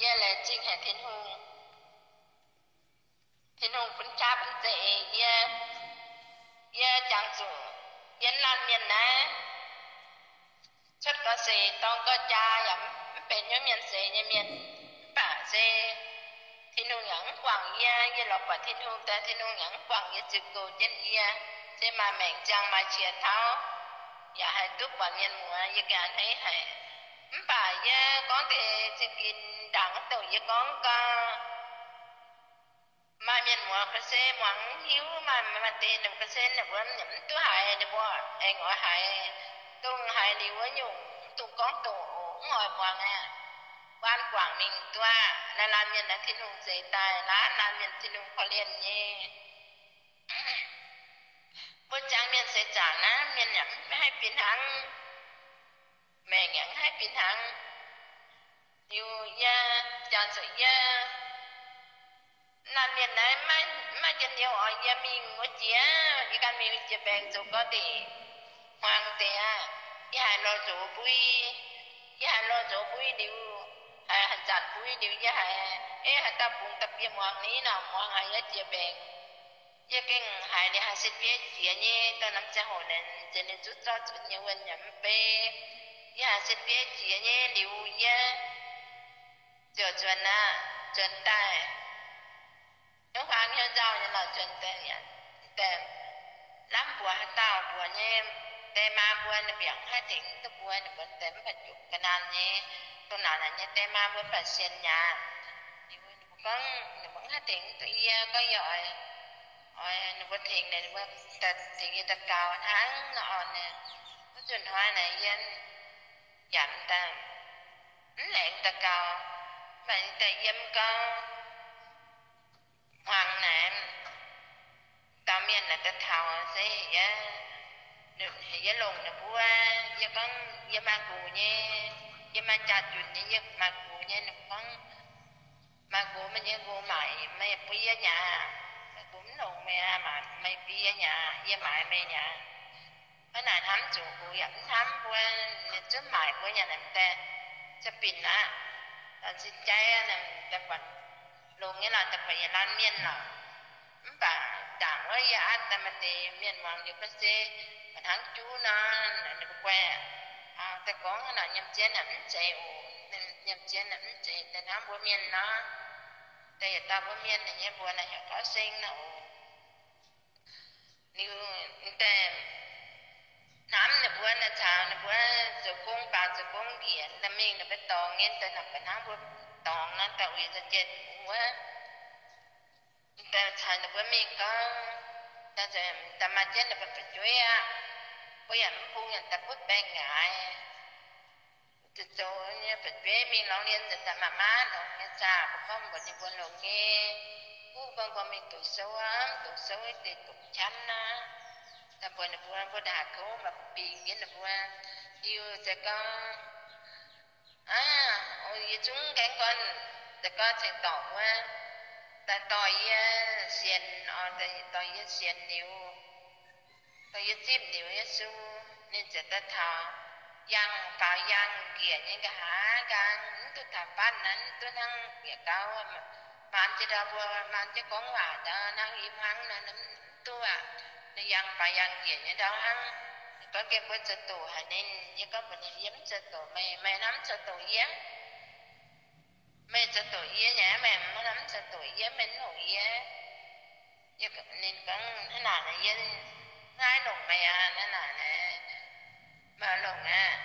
Yie laengz zingh haic Tin-Hungh. Tin-Hungh bun qaqv bun za'eix yie. Yie jangx zuqc yie laanh mienh naaiv cuotv gau seix dorng gau jaa yaac mv benx hnyouv mienh seix nyei mienh. Mv baac se Tin-Hungh yaac mv guangc yie. Yie lorz buatc Tin-Hungh daaih, Tin-Hungh yaac mv guangc yie, ziux goux jienv yie, se maaih maengc ziangh maaih qiex tauv, yaac haih duqv buatc mienh muoz, yie ganh a'hneiv haic. Mv baac yie gorngv deix zingh ginx ndaangc wuov douc yie gorngv gau, maaih mienh muoz ga'sie muangx mv hiuv, maaih, maaih deix ninh ga'sie ninh mbuo mv duqv haiz, ninh mbuo aengx oix haiz, dongh haiz liuz wuov nyungc mv dungx gorngv doqc, mv oix muangx aqv. Waan guangc mingh duqv aqv. Laanh laanh mienh naaiv Tin-Hungh zeix daaih, laanh laanh mienh Tin-Hungh korv-lienh nyei. Mbuo ziangh mienh seix zaangc naaiv, mienh yaac mv haih fih hnangv, maengc yaac mv haih fih hnangv. Liuz yie jangx zuqc yie laanh mienh naaiv maiv maaih njien-youh oix yie mingh wuov jiex, yie ganh mingh jiex mbaengx zoux gorx-ndeic hmuangx deix aqv. Yie haiz lorh nzox mbui, yie haiz lorh nzox mbui liuz, haiz hanc zanc mbui liuz yie haiz, ei, haaix dauh bungx da'bie muangx ni nor, muangx haiz yie jiex mbaengx. Yie gengh haiz ninh haiz sin fiev jiex nyei, dongh norm ziangh hoc naaic, nziex ninh zuqc zorqv zuqc nyei wuonh yaac mv bei. Yie haiz sin fiev jiex nyei liuz yie ziouc nzuonx aqv, nzuonx daaih. Hnyouv huaang hnyouv nzauh nyei lorqc, nzuonx daaih, lamh mbuox haaix dauh mbuox nyei, die maa mbuo ninh mbiaauc mv haih tengx duqv mbuo, ninh mbuo die mv baac jupc ga'naanh nyei, dongh naaic naaic nyei die maa mbuo mv baac sienx nyei. Ninh mbuo gorngv ninh mbuo mv haih tengx duqv yie, gorngv yie oix, oix ninh mbuo tengx, ninh mbuo tengx yie daux gaux hnangv nor orqc. Wuov nzunc hnoi naaic yie yaac daaih mv laengz daux gaux, mv baac daaih yiem gau, hmuangx naaic, dauh mienh naaic daaih taux se, yie longc ninh mbuo, yie gorngv yie maaih nqox nyei, yie maaih jaax-junc nyei, yie maaih nqox nyei. Ninh gorngv, maaih nqox, meih nyei nqox maaic meih bun yie nyei aqv. Meih nqox mv longc meih aqv, maaic meih bun yie nyei aqv, yie maaiz meih nyei aqv. Hnangv naaic hnamv zuqc nqox yaac mv hnamv mbuo, ninh zungv maaic mbuo nyei naaic daaih, za'binc aqv. Cin-jai daaih buatc longx nyei lorqc, daaih buatc yietc laanh mienh lorqc. Mv baac ndaangc wuov yie atv daaih maaih deix mienh muangx liuz maiv zeiz, baac hnangv juv nor, ninh mbuo guai, daaih gorngv naaic nyiemc zien naaic mv zeiz oc, nyiemc zien naaic mv zeiz daaih hnangv mbuo mienh nor. Daaih yietc dauh mbuo mienh naaic nyei mbuox naaic heuc Gorv Seng nor oc. Liuz daaih hnamv ninh mbuo naaic caux ninh mbuo zoux gong, baaux zoux gong njiec daaih mingh, ninh mbuo dorngx nyei daaih, naaic baac hnangv mbuo dorngx nor, daaih uix nzengc njiec wuov. Daaih caux ninh mbuo mingh gorngv, daaih maaih jienv ninh mbuo fu'jueiv aqv. Mbuo yaac mv bung, yaac daaih butv baengh ngaaix. Zoux zoux nyei fu'jueiv mingh lorngx lienh nzengc daaih, maaih maanc longx nyei zaah. Mbuo gorngv mbuox ninh mbuo longx nyei, kuv gorngv mbuo mingh doqc souv aqv, doqc souv deix doqc qanv aqv. Daaih mbuox ninh mbuo, mbuo daaih haaix kouv mv baac bingx jienv ninh mbuo. Liuz se gorngv, yie zungv gaengh gorn, se gorngv cingx dorngc wuov, daaih dorh yie sienx, dorh yie sienx liuz, dorh yie zipv liuz Yesu, ninh ziouc daaih taux yangh, faaux yangh njiec nyei nqa'haav nqaang, mv duqv taux fatv naaiv, mv duqv hnangv yietc gauh maanz jienv ndau mbuo, maanz jienv gorngv waac ndau hnangv yie hmuangv nor, mv duqv aqv. Ninh yangh faaux yangh njiec nyei ndau hnangv. Ninh gorngv, Gengh mbuo zoux doqc haic ninh. Yie gorngv mbuox ninh, Yie mv zoux doqc meih, meih hnamv zoux doqc yie? Meih zoux doqc yie nyei, meih mv hnamv zoux doqc yie, meih mv longc yie. Ninh gorngv, Hnangv naaic, yie mv haih longc meih aqv. Hnangv naaic, meih longc aqv.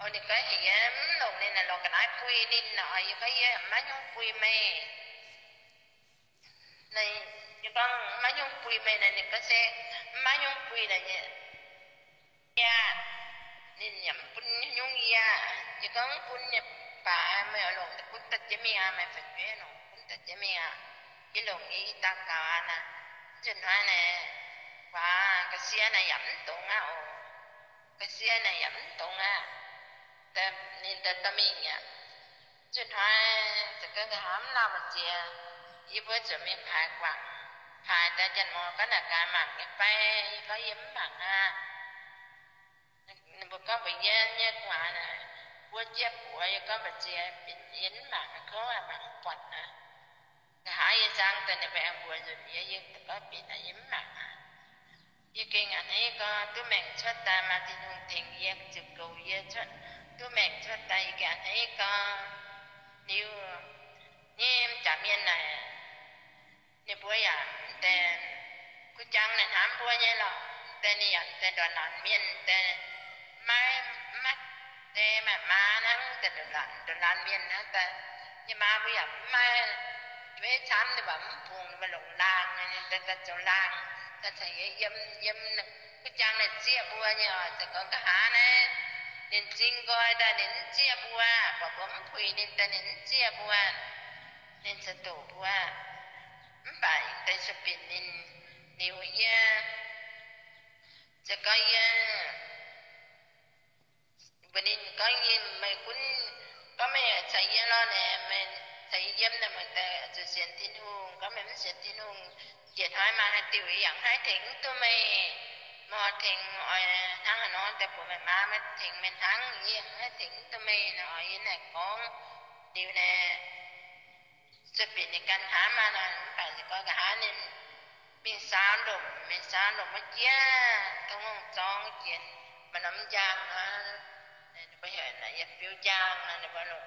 O, ninh gorngv, Heuc yie mv longc ninh naaic, longc ga'naaiv bui ninh nor. Yie gorngv, Yie maiv nyungc bui meih. Yie gorngv, Maiv nyungc bui meih naaic. Ninh gorngv, Se mv maiv nyungc bui naaic, yie, ninh yaac mv bun nyungc yie. Yie gorngv, Mv bun nyei baac meih oix longc bun daaih jiex mingh aqv. Meih fu'jueiv longc bun daaih jiex mingh aqv. Yie longc nyei, yie daux gaux aqv naaic. Nzunc hnoi naaic, waac ga'sie naaic yaac mv dongz aqv oc. Ga'sie naaic yaac mv dongz aqv. Ninh daaih dorh mingh aqv. Nzunc hnoi za'gengh hnamv lauh mbu'ziex, yie mbuo zuqc mingh paaix guangc. Paaix daaih janx-mor gorngv naaic gaax mangc nyei fai? Yie gorngv yie mv mangc aqv. Ninh mbuo gorngv mbuox yie nyei gu'nguaaz naaic, Mbuo jieqv buoz yie gorngv mbu'ziex binc yie mv mangc, kouv mangc buatc aqv. Nqa'haav yie nzang daaih ninh mbuo aengx mbuox nzunc yie, yie daaih gorngv binc aqv, yie mv mangc aqv. Yie gengh a'hneiv gorngv duqv maengc cuotv daaih maaih Tin-Hungh tengx yie, ziouc goux yie cuotv, duqv maengc cuotv daaih yie gengh a'hneiv gorngv. Liuz nyei m'jangc mienh naaic, ninh mbuo yaac m'daaih kuv jangx naaic hnamv mbuo nyei lorqc. M'daaih ninh yaac m'daaih ndortv laanh mienh, m'daaih maiv, maiv, m'daaih maaih maa hnangv, m'daaih ndortv laanh, ndortv laanh mienh hnangv daaih. Yie maa mbuo yaac mv maaih jueiv camv, ninh mbuo mv bungx, ninh mbuo longc laangh, ninh daaih daaih zoux laangh daaih caux yie yiem, yiem, kuv jangx ninh zieqv mbuo nyei oc. Ziouc gorngv nqa'haav naaiv, ninh m'zing nqoi daaih ninh mv zieqv mbuo, buatc mbuo mv puix ninh daaih ninh mv zieqv mbuo, ninh ziouc doqc mbuo. Mv baac deix sueih binc ninh liuz yie ziouc gorngv yie mbuox ninh gorngv, yie, meih gunv gorngv meih caux yie lorh naaic, meih caux yie yiem naaic meih daaih zuqc sienx Tin-Hungh. Gorngv meih mv sienx Tin-Hungh, njiec hnoi maaih haaix diuc yie yaac mv haih tengx mv duqv meih. Meih oix tengx oix hnangv haaix nor daaih bun meih maa meih tengx meih hnangv, yie yaac mv haih tengx mv duqv meih nor. Yie naaic gorngv liuz naaic, sueih binc ninh ganh hnamv maah nor, mv baac gorngv nqa'haav ninh mingh saau lomc, mingh saau lomc wuov jiex tong ngongh zorng jiex maaih norm njang nor, ninh mbuo heuc naaic yiem biu njang nor, ninh mbuo lomc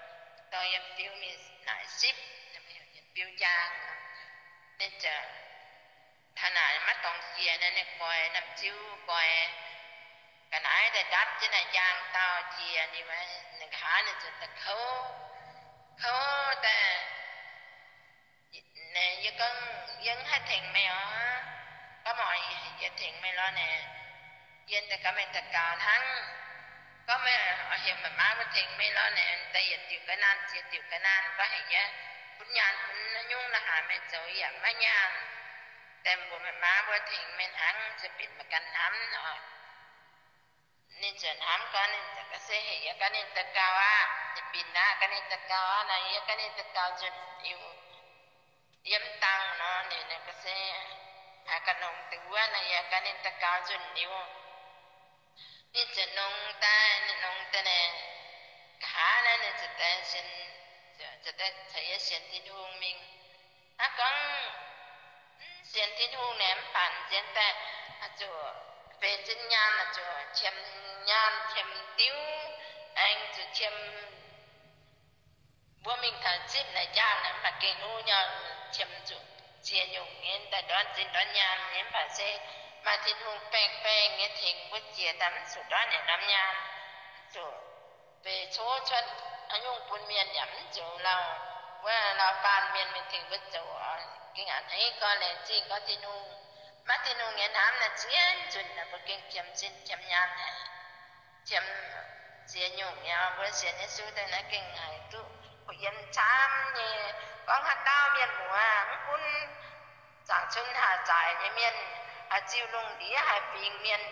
dorh yiem biu mingh naaic sipv, ninh mbuo heuc yiem biu njang nor. Ninh ziouc taux naaic maiv dorngx jiex nor, ninh goix norm ziu, goix ga'naaiv daaih ndapv jienv naaic njang dauh jiex liuz, ninh nqa'haav ninh ziouc daaih kouv, kouv daaih, yie gorngv, yie mv haih tengx meih oc. Gorngv meih oix yie tengx meih lorh naaic, yie daaih gaax meih daux gaux hnangv. Gorngv meih oix heuc meih maa mbuo tengx meih lorh naaic, daaih yietc diuc ga'naanh ziex diuc ga'naanh, gorngv heuc yie bun nyaanh bun haaix nyungc la'haaix meih zoux yaac maiv nyaanh. Daaih mbuox meih maa mbuo tengx meih hnangv, sueih binc meih ganh hnamv oc. Ninh ziouc hnamv gorngv, ninh ziouc ga'sie heuc yie gaax ninh daux gaux aqv. Ninh binc aqv, gaax ninh daux gaux aqv. Naaic yie gaax ninh daux gaux nzunc liuz, yiem dangh nor, ninh ga'sie haiz ga'nongx deix wuov. Naaic yie gaax ninh daux gaux nzunc liuz, ninh ziouc nongx daaih, ninh nongx daaih naaic, nqa'haav naaiv ninh ziouc daaih sienx, ziouc daaih caux yie sienx Tin-Hungh mingh. Hnangv gorngv mv sienx Tin-Hungh naaic, mv baac nziex daaih zuqc benx zinh nyaanh, zuqc qiemx nyaanh qiemx diuv, aengx zuqc qiemx, mbuo mingh taux zipv naaic njaangh naaic, mv baac gengh hlo nyei, qiemx zuqc ziex nyungc nyei daaih ndortv zinh ndortv nyaanh nyei. Mv baac se maaih Tin-Hungh baengh baengh nyei tengx mbuo jiex daaih, mv zuqc ndortv naaic norm nyaanh, mv zuqc beic coqv cuotv haaix nyungc bun mienh yaac mv zoux lauh. Wuov lauh baanh mienh mingh tengx mbuo zoux, gengh a'hneiv gorngv laengz zingh gorngv Tin-Hungh. Maiv Tin-Hungh nyei hnamv naaic, ziex nzunc naaic mbuo gengh qiemx zinh qiemx nyaanh haic, qiemx ziex nyungc nyei. Mbuo sienx Yesu daaih naaiv gengh haiz duqv kuh yiem camv nyei. Gorngv haaix dauh mienh muoz, mv gunv zaangc cun haaz zaaic nyei mienh, haaix ziuh lungh ndiev haaix fingx mienh,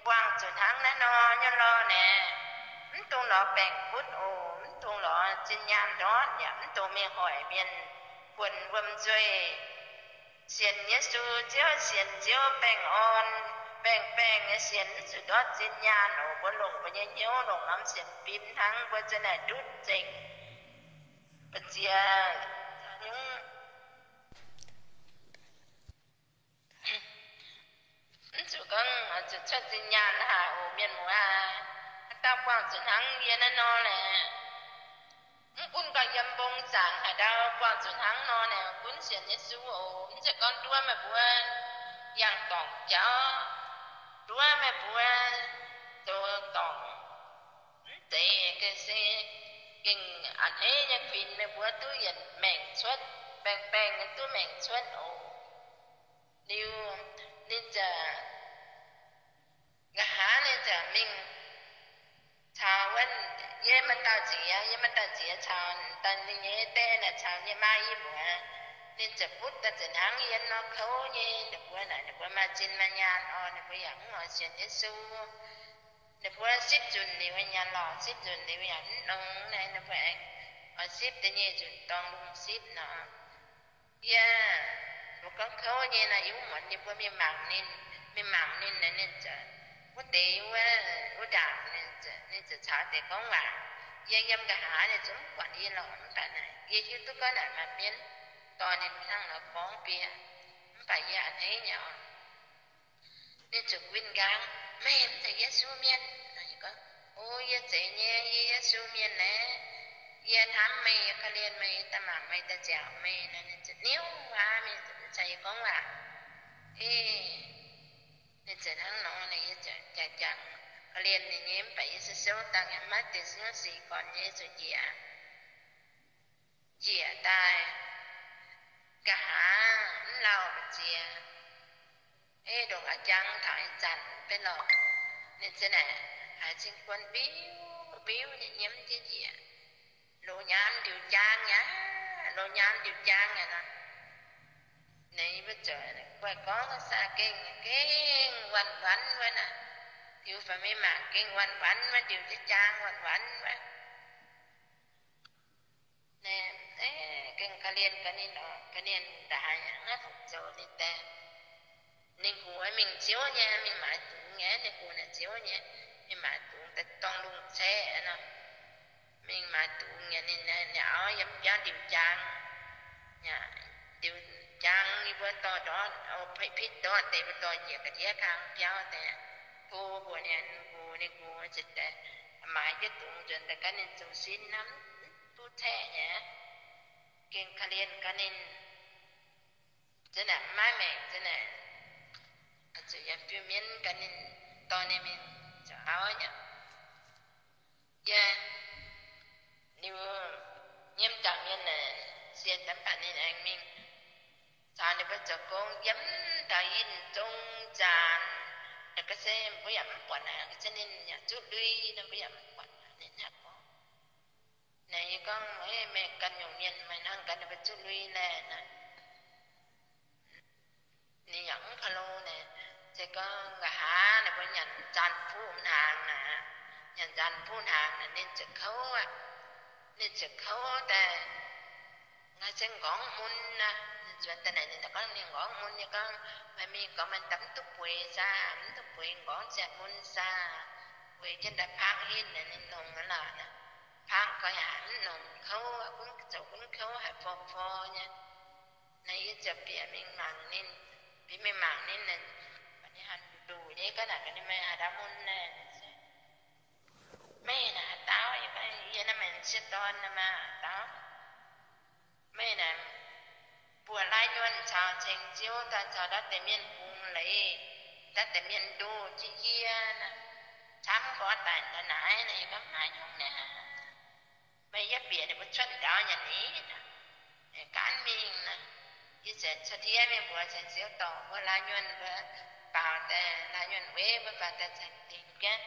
buangh zuqc hnangv naaiv nor nyei lorh naaic, mv dungx lorz baengc butv oc. Mv dungx lorz zinh nyaanh ndortv, yaac mv dungx mingh hoic mienh buonc wuom-nzuih. Sienx Yesu, Ziouv, sienx Ziouv baengh orn, baengh baengh nyei sienx, mv zuqc ndortv zinh nyaanh oc. Mbuo longc mbuo nyei hnyouv longc norm sienx fim hnangv, mbuo ziouc naaic ndutv nzengc. Mbu'ziex nyungc mv zuqc gorngv zuqc cuotv zinh nyaanh haic oc, mienh muoz aac. Haaix dauh buangh zuqc hnangv yie naaiv nor laeh, mv gunv gauh yiem mbong zaangc haaix ndau buangh zuqc hnangv nor naaic, gunv sienx Yesu oc. Mv zeiz gorngv nduov meih mbuo yangh dorngc jauv, nduov meih mbuo zoux dorngc mv deix, gengh se gengh a'hneiv nyei kuinx meih mbuo duqv yietc maengc cuotv, baengh baengh nyei duqv maengc cuotv oc. Liuz ninh ziouc, nqa'haav ninh ziouc mingh caux wuov, yie maaih dauh nziex, yie maaih dauh nziex caux daaih ninh nyei die naaic caux yie maa i muoz, ninh ziouc butv daaih ziouc hnangv yie nor kouv nyei. Ninh mbuo naaic ninh mbuo maaih zinh maaih nyaanh oc, ninh mbuo yaac mv oix sienx Yesu. Ninh mbuo sipv nzunc liuz nyanc lorz, sipv nzunc liuz yaac mv longx naaic, ninh mbuo aengx oix sipv da'nyeic nzunc dorngh lungh sipv nor. Yie mbuo gorngv kouv nyei naaic, yie wuov muonz yie mbuo mingh mangc ninh, mingh mangc ninh naaic, ninh ziouc wuov deix wuov, wuov ndaangc ninh ziouc caux deix gorngv waac. Yie yiem nqa'haav ninh zungv mv buatc yie lorqc. Mv baac naaic yie hiuv duqv gorngv naaic maaih mienh dorh ninh hnangv nor gorngv bie, mv baac yie a'hneiv nyei oc. Ninh ziouc win nqaang, Meih mv zeiz Yesu mienh? Gorngv, O, yie zeiz nyei, yie Yesu mienh naaiv. Yie hnamv meih, yie korv-lienh meih, yie daaih mangc meih, daaih nziaauc meih. Nor ninh ziouc niouv waac mingh, mv caux yie gorngv waac. Ninh ziouc hnangv nor, ninh yie ziouc jangx-jangx korv-lienh ninh nyei, mv baac yie se souv dangh yaac maiv deix siqv gorn nyei, zuqc njiec, njiec daaih nqa'haav mv lauh maiv ziex, ei ndongc a'jang taux ih zanc mv bei lorqc. Ninh za'naaic haiz cing-guon mbiuv mbiuv nyei nyiemv jienv njiec, loz-nyaam ndiux jaang aqv, loz-nyaam ndiux jaang aqv nor. Ninh mbuo ziouc guai gorngv saah, gengh, gengh wanc-wanc wuov naaic. Tiux faaux mingh mangc, gengh wanc-wanc wuov, ndiux jienv jaang wanc-wanc wuov. Naaiv, gengh korv-lienh gaax ninh oc, korv-lienh daaih haaix nyungc zoux ninh daaih. Ninh nqox mingh Ziouv nyei, mingh maaiz dungz nyei, ninh nqox naaic Ziouv nyei, mingh maaiz dungz daaih dorngh lungh caeqv nor. Mingh maaiz dungz nyei, ninh, ninh auv yiem biauv ndiux jaang, ndiux jaang yie mbuo dorh ndortv, o, pitv ndortv deix mbuo dorh njiec ga'ndiev kang biauv deix, tov mbuox ninh nqox, ninh nqox ziouc daaih maaiz jienv dungz nzuonx daaih gan ninh zoux sin hnamv, mv duqv caeqv nyei. Gengh korv-lienh gaax ninh, za'naaic maiv maengc, za'naaic zuqc yaac fiu mienv gaax ninh, dorh ninh mingh zoux auv nyei. Yie liuz nyiemv jangc mienh naaic sienx daaih mv baac ninh aengx mingh caux ninh mbuo zoux gong yiem dauh yinh zong zaanc. Naaic ga'sie mbuo yaac mv buatc naaic, ga'sie ninh yaac zuqv lui nor mbuo yaac mv buatc ninh haaix gorngv. Naaic yie gorngv, Meih ganh nyungc mienh meih hnangv ganh ninh mbuo zuqv lui laeh naaic. Ninh yaac mv ka'lo naaic, se gorngv nqa'haav ninh mbuo nyanc zaanc fuqv hnaangx naaic, nyanc zaanc fuqv hnaangx naaic ninh ziouc kouv aqv. Ninh ziouc kouv daaih, naaiv se nqorngv mun aqv. Ninh nzuonx daaih naaic ninh gorngv ninh nqorngv mun, yie gorngv, Meih mingh gorngv meih daaih mv duqv bueix saah? Mv duqv bueix nqorngv ziangh mun saah? Bueix jienv daaih paakv hinv naaic ninh longx aqv lorqc. Paakv gorngv yaac mv longx, kouv, gunv zoux gunv kouv haic, fo fo nyei. Naaic yie ziouc bieqc mingh mangc ninh, bieqc mingh mangc ninh, ninh haaix nduqc nyei, ga'naaiv ga'naaiv meih haaix dauh mun naaic? Meih naaic haaix dauh? Yie naaiv meih sieqv dorn naaic maah, haaix dauh? Meih naaic buoz-laaix nyuonh caux ceng-ziouv daaih caux ndau deix mienh bungx leiz, ndau deix mienh ndoh jienv yie naaic, camv gorx daic ndau naaiv naaic, yie gorngv haaix nyungc naaic. Meih yietv bieqc ninh mbuo cuotv ndaauv nyanc ni, gaanv mingh naaic, yie ziouc cuotv ndiev mingh mbuox ceng-ziouv dorh mbuo laaix nyuonh mbuo baaux daaih, laaix nyuonh weiv mbuo baaux daaih ceng dingc jienv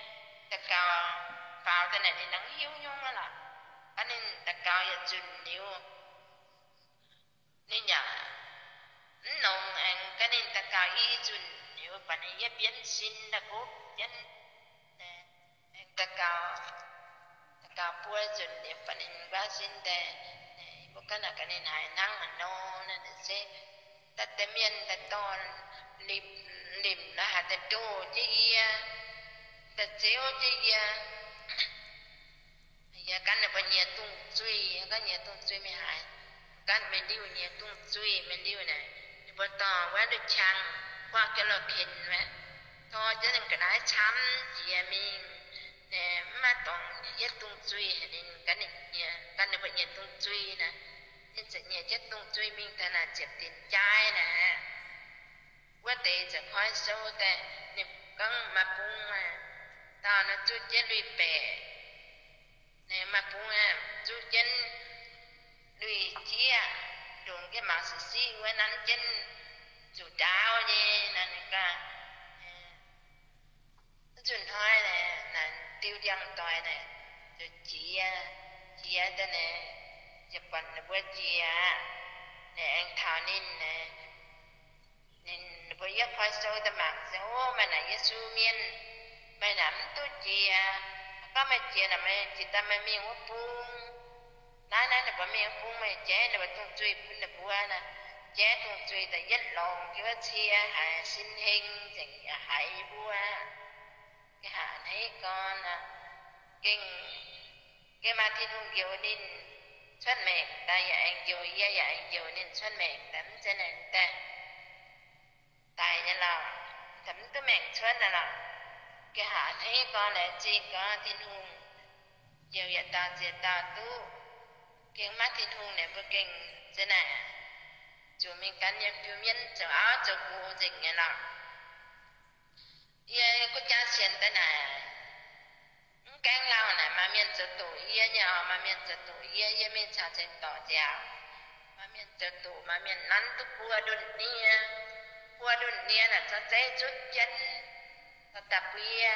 daux gaux, baaux daaih naaic ninh nangv hiuv nyungc aqv lorqc. Aa, ninh daux gaux yietc nzunc liuz, ninh yaac mv longx. Aengx gan ninh daux gaux i nzunc liuz, buatc ninh yietv bienv sin daaih gov jienv, aengx daux gaux, daux gaux buo nzunc liuz, buatc ninh nquaah sin daaih, mbuo ganh naaic gaax ninh haaix nangv haaix nor naaic se daaih deix mienh daaih dorh limc, limc naaiv haaix daaih ndoh jienv yie, daaih ziouv jienv yie. Yie gan ninh mbuo nyiex dungz zuih, yie gan nyiex dungz zuih mingh haaix, gan mingh liuh nyiex dungz zuih mingh liuh naaic, ninh mbuo dorh wuov nduqc qang guaatv jienv lorh ken wuov, dorh jienv ninh ga'naaiv camv jiex mingh. Mv maaih dorngx yietv dungz zuih haic. Ninh gan ninh nyiex, gan ninh mbuo nyiex dungz zuih naaic, ninh ziouc nyiex jienv dungz zuih mingh daaih naaic ziepc dinc jaaix naaic. Wuov deix ziouc koi sou daaih, ninh gorngv, Maaih bung aah, dauh naaiv zuqv jienv lui-baeqc. Ninh, Maaih bung aah, zuqv jienv lui-jieqv, ndongc jienv mangc sic siqv wuov, nanv jienv zuqc ndaauv nyei. Naaic ninh gaax, mv zuqc hnoi naaic, naaic diuh ndiangx-doic naaic ziouc jiex, jiex daaih naaic, ziouc buatc ninh mbuo jiex aqv. Naaic aengx taux ninh naaic, ninh mbuo yietv koi sou daaih mangc se, O, meih naaic Yesu mienh, meih naaic mv duqv jiex. Gorngv meih jiex naaic, meih jiex daaih meih mingh wuov bung. Naaiv, naaiv ninh mbuo mingh wuov bung, meih jaiv ninh mbuo dungz zuih bun ninh mbuo naaic, jaiv dungz zuih daaih yietv lorngx jienv wuov cie haic, sin heng nzengc yaac haiz yie mbuo. Nqa'haav a'hneiv gorn aqv, gengh Gengh maaih Tin-Hungh njoux ninh cuotv maengc daaih, yaac aengx njoux yie, yaac aengx njoux ninh cuotv maengc daaih, mv zeiz naaic daaih daic nyei lauh, mv duqv maengc cuotv naaic lauh. Gengh haiz hneiv gorngv laengz zingh gorngv Tin-Hungh njoux yietc dauh ziex dauh duqv. Gengh maiv Tin-Hungh naaic mbuo gengh za'naaic zuqc mingh gan yiem biu mienv zoux auv zoux nqox nzengc nyei lauh. Yie gu jaa sienx daaih naaic, mv gaengh lauh naaic maaih mienh zoux doqc yie nyei oc, maaih mienh zoux doqc yie, yie mingh caux nzengc dorc nziaauc. Maaih mienh zoux doqc, maaih mienh nanv duqv buo ndunh nie. Buo ndunh nie naaic zorqv zeiv zutv jienv, dorh daaih bun yie.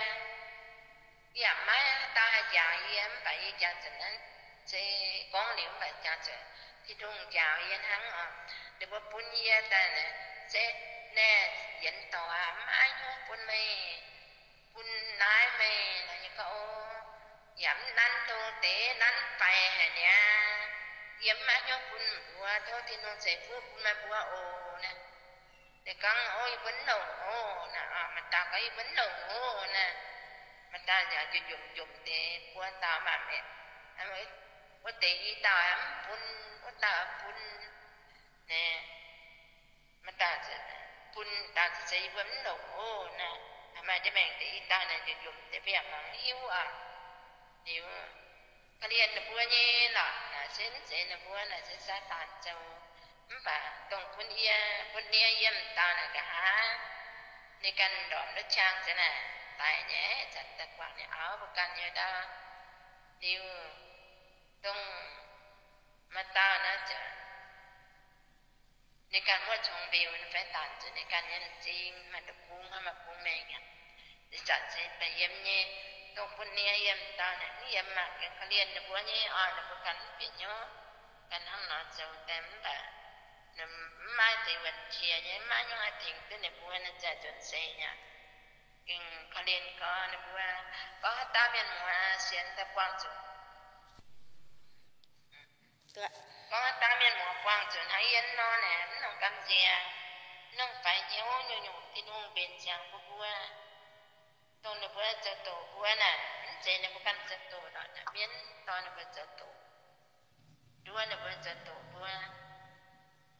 Yie yaac maiv haaix dauh haih njaaux yie, mv baac yie jangx zuqc naaiv se gorngv liuz mv baac jangx zuqc Tin-Hungh njaaux yie hnangv oc. Ninh mbuo bun yie daaih se, naaiv yienx dorngx aac, mv maaih haaix nyungc bun meih, bun naaiv meih nor. Yie gorngv, o, yaac mv nanv dongh deix, nanv faix haic niaa. Yie mv maaih haaix nyungc bun mbuo, tov Tin-Hungh ceix fuqv bun meih mbuo oc naaic. Ninh gorngv, o, yie mbuo mv longc oc naaic. Maaih dauh gorngv, yie mbuo mv longc oc naaic. Maaih dauh yaac njomc njomc deix buo dauh mv baac, wuov deix i dauh mv bun, wuov dauh bun naaic. Maaih dauh bun, dauh se yie mbuo mv longc oc naaic. Maaih deix maengc deix i dauh naaic njomc njomc deix mbuo yaac mangc mv hiuv aqv. Liuz, korv-lienh ninh mbuo nyei lorqc naaic se mv zeiz ninh mbuo naaic se Saadaan zoux. Mv baac dongh bun yie, bun nie yiem dauh naaic nqa'haav, ninh ganh ndorpc ndortv qang se naaic daic nyei, zanc daaih guangc nyei auv mbuo ganh nyei ndau. Liuz, dongh maaih dauh naaiv ziouc ninh ganh muoqv congx mbiux, ninh fai daanc zuqc ninh ganh nyei m'zing, maaih deic-bung, maaih bung mengh aqv. Ih zanc se daaih yiem nyei, dongh bun nie yiem dauh naaic mv yiem maah. Gengh korv-lienh ninh mbuo nyei oc, ninh mbuo ganh mv bieqc hnyouv, ganh hnangv nor zoux daaih mv baac mv maaih deix wuonc qiex nyei, mv maaih haaix nyungc haih tengx duqv ninh mbuo, ninh ziouc nzuonx seix aqv. Gengh korv-lienh gorngv ninh mbuo, gorngv haaix dauh mienh muoz sienx daaih buangh zuqc, gorngv haaix dauh mienh muoz buangh zuqc hnangv yie nor naaic, mv nongc gamh nziex, mv nongc faix hnyouv, nyungc-nyungc Tin-Hungh mbenc ziangx bun mbuo. Dongh ninh mbuo zoux doqc mbuo naaic, mv zeiz ninh mbuo ganh zoux doqc lorqc, naaic mienv dorh ninh mbuo zoux doqc, nduov ninh mbuo zoux doqc mbuo.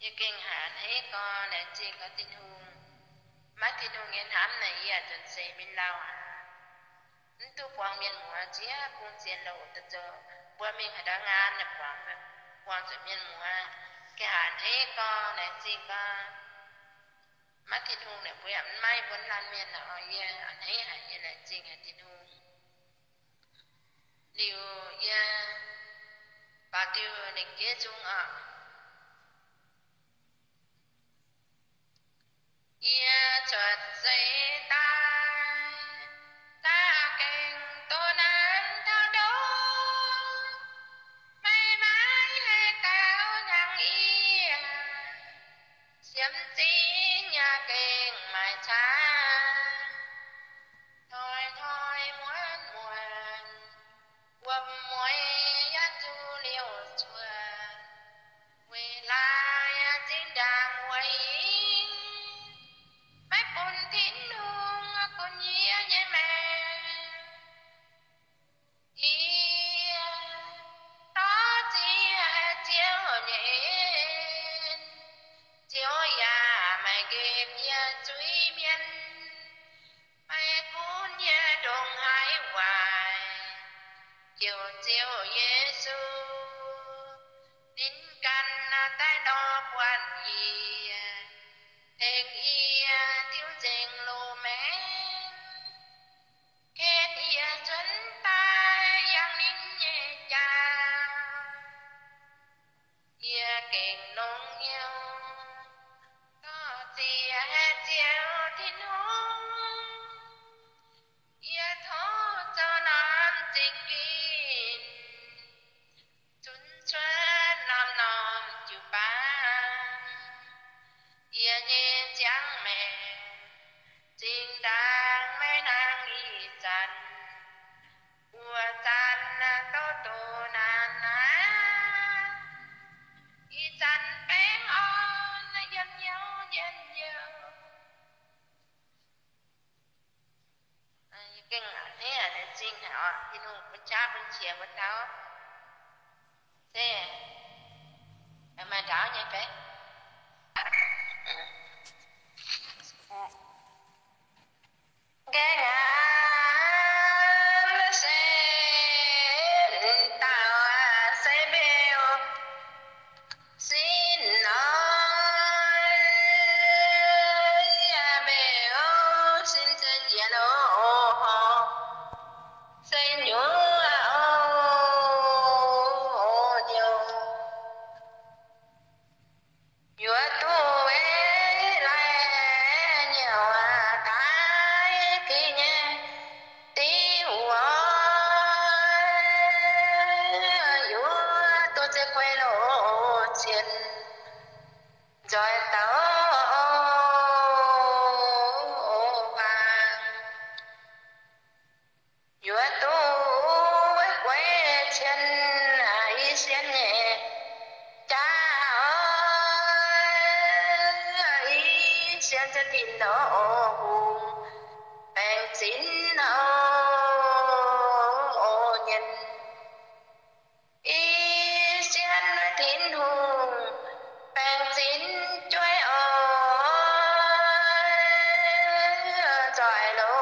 Yie gengh haiz a'hneiv gorngv, laengz zingh gorngv Tin-Hungh, maiv Tin-Hungh nyei hnamv naaic, yie nzuonx seix min lauh aqv. Mv duqv buangh mienh muoz ziex bung ziex louc, zoux mbuo mingh haaix ndau ngaanv naaic buangh, buangh zuqc mienh muoz. Gengh haiz a'hneiv gorngv, laengz zingh gorngv, maiv Tin-Hungh naaic mbuo yaac mv maaih mbuo laanh mienh naaic oc. Yie a'hneiv haic, yie laengz zingh haic Tin-Hungh. Liuz yie baaux diuh lengc jeiv nzung oc. Yie cuotv seix daaih, za'gengh doh nanv taux ndoqv, meih maiv haih gaux hnyangx yie. Siemv zinh yaac gengh maaih caav, hnoi-hnoi muonz-muonz, wuom mueiz yaac zuqc liouh cuotv. Weic laaix zinh ndaangc wuov hingv, maiv bun Tin-Hungh gunv yie nyei maengc. Yie dorh ziex haic Ziouv nyei en, Ziouv yaac maiv nqemh yie zuiz-mienh, maiv gunv yie ndongc haaix waaic. Ziouv, Ziouv Yesu, ninh ganh daaih nor buatc yie, tengx yie diuh nzengc loz-maengc, ken yie nzuonx daaih yangh ninh nyei jauv. Yie gengh longx hnyouv dorh ziex haic Ziouv Tin-Hungh. Yie tov zoux norm zingh ginv, zunc cuotv norm-norm jiu-baang. Yie nyei ziangh maengc zinh ndaangc maiv hnangv ih zanc. Wuov zanc doqc doqc naanc naaic, ih zanc baengh orn yiem hnyouv njien-youh. Yie gengh a'hneiv haic, laengz zingh haic oc. Tin-Hungh bun qaqv bun qiex mbuo taux. se maaih ndaauv nyei fai? Nqa'haav se dauh se mbeu sin nor, mbeu sin se jiex loz, se nyuoz nyouh. Yuoz duqv weic laaix nyouh daaih giv nyei diuh oc. Yuoz duqv ziex gueix loz cien nzoih dauh waac. Yuoz duqv weic gueix cien i sien nyei jaax oc. I sien se tin nor hungh baengh zinx oc, nyienh. I sien Tin-Hungh baengh zinx jueiv oc, nzoih loz